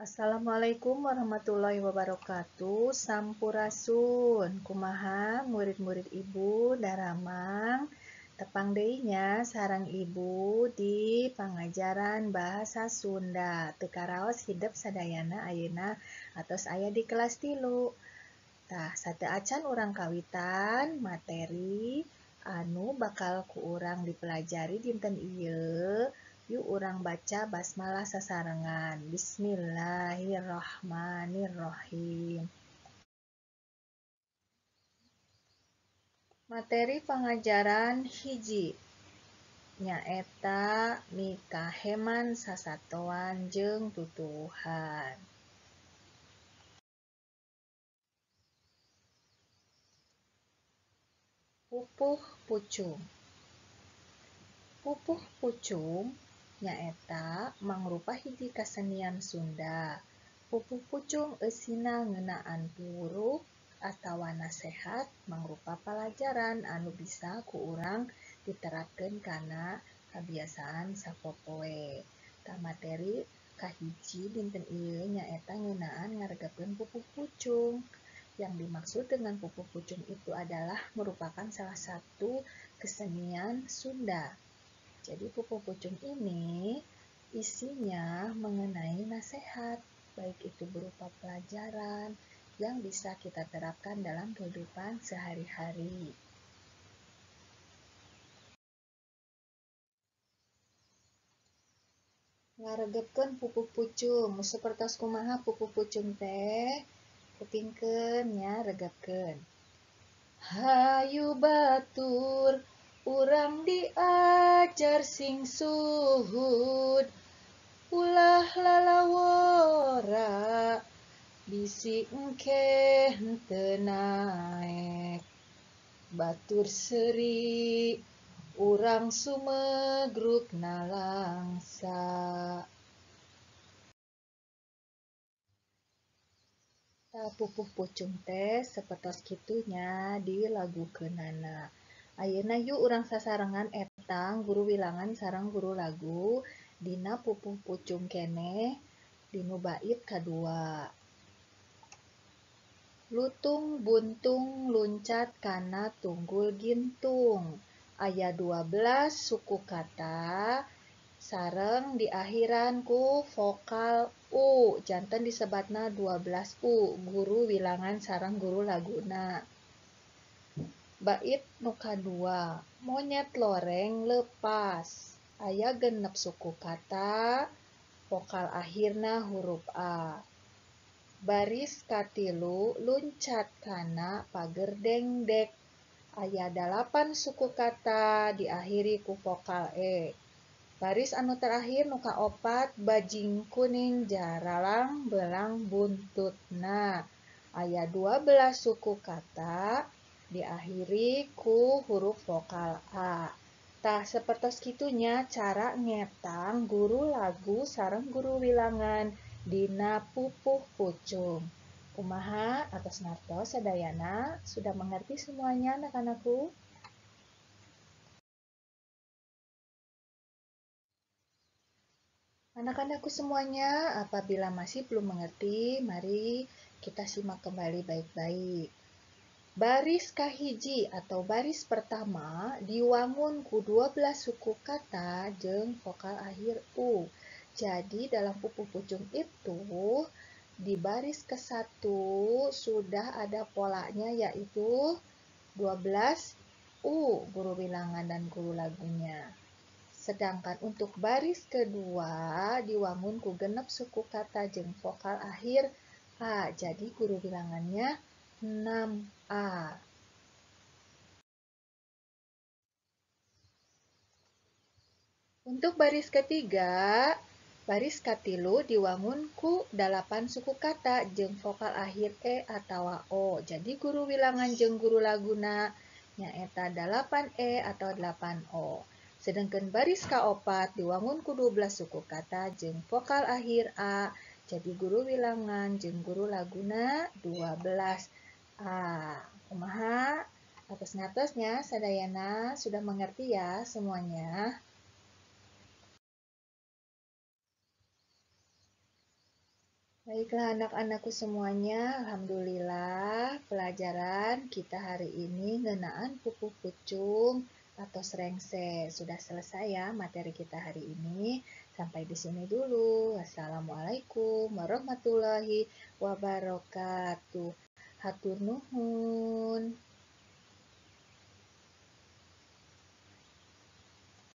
Assalamualaikum warahmatullahi wabarakatuh. Sampurasun. Kumaha murid-murid Ibu daramang tepang deui nya sareng Ibu di pangajaran bahasa Sunda. Teu karaos hidep sadayana ayeuna atos aya di kelas 3. Tah, sateuacan urang kawitan materi anu bakal ku urang dipelajari dinten ieu. Yuk urang baca basmalah sasarengan. Bismillahirrahmanirrahim. Materi pangajaran hiji nyaeta mikaheman sasatoan jeung tutuwuhan. Pupuh pucung. Pupuh pucung nyaeta mangrupa hiji kasenian Sunda. Pupuh pucung eusina ngeunaan piwuruk atawa nasehat mangrupa palajaran anu bisa ku urang diterapkeun kana kabiasaan sapopoe. Tah, materi kahiji dinten ieu nyaeta ngeunaan ngaregepkeun pupuh pucung. Yang dimaksud dengan pupuh pucung itu adalah merupakan salah satu kesenian Sunda. Jadi pupuh pucung ini isinya mengenai nasihat, baik itu berupa pelajaran yang bisa kita terapkan dalam kehidupan sehari-hari. Ngaregepkeun pupuh pucung, sapertos kumaha pupuh pucung teh? Kupingkeun nya, regepkeun. Hayu batur urang diajar sing suhud, ulah lalawora bisi engke henteu naek. Batur seuri urang sumegruk nalangsa. Tah, pupuh pucung teh sapertos kitu nya dilagukeunana. Ayeuna yuk urang sasarengan etang guru wilangan sareng guru lagu dina pupuh pucung keneh dinu bait kadua. Lutung buntung luncat kana tunggul gintung. Aya 12 suku kata sareng diakhiran ku vokal u, janten disebatna 12 u, guru wilangan sareng guru laguna. Bait nu kadua, monyet loreng lepas. Aya 6 suku kata, vokal akhirna huruf a. Baris katilu luncat kana pager dengdek. Aya 8 suku kata diakhiri ku vokal e. Baris anu terakhir nu kaopat, bajing kuning jaralang belang buntutna. Aya 12 suku kata diakhiri ku huruf vokal a. Tah, sapertos kitunya cara ngetang guru lagu sareng guru wilangan dina pupuh pucung. Kumaha atos ngartos sadayana? Sudah mengerti semuanya anak-anakku? Anak-anakku semuanya, apabila masih belum mengerti, mari kita simak kembali baik-baik. Baris kahiji atau baris pertama diwangun ku 12 suku kata jeung vokal akhir u. Jadi dalam pupuh pucung itu di baris ke-1 sudah ada polanya, yaitu 12 u guru bilangan dan guru lagunya. Sedangkan untuk baris kedua diwangun ku 6 suku kata jeung vokal akhir a. Jadi guru bilangannya 6a. Untuk baris ketiga, baris katilu diwangun ku 8 suku kata jeung vokal akhir e atawa o. Jadi guru wilangan jeung guru laguna nyaeta 8e atau 8o. Sedangkan baris kaopat diwangun ku 12 suku kata jeung vokal akhir a. Jadi guru wilangan jeung guru laguna 12 a. Kumaha? Atas ngatosnya sadayana sudah mengerti ya semuanya. Baiklah anak-anakku semuanya, alhamdulillah pelajaran kita hari ini ngeunaan pupuh pucung atau srengse. Sudah selesai ya materi kita hari ini. Sampai di sini dulu. Wassalamualaikum warahmatullahi wabarakatuh. Hatur nuhun.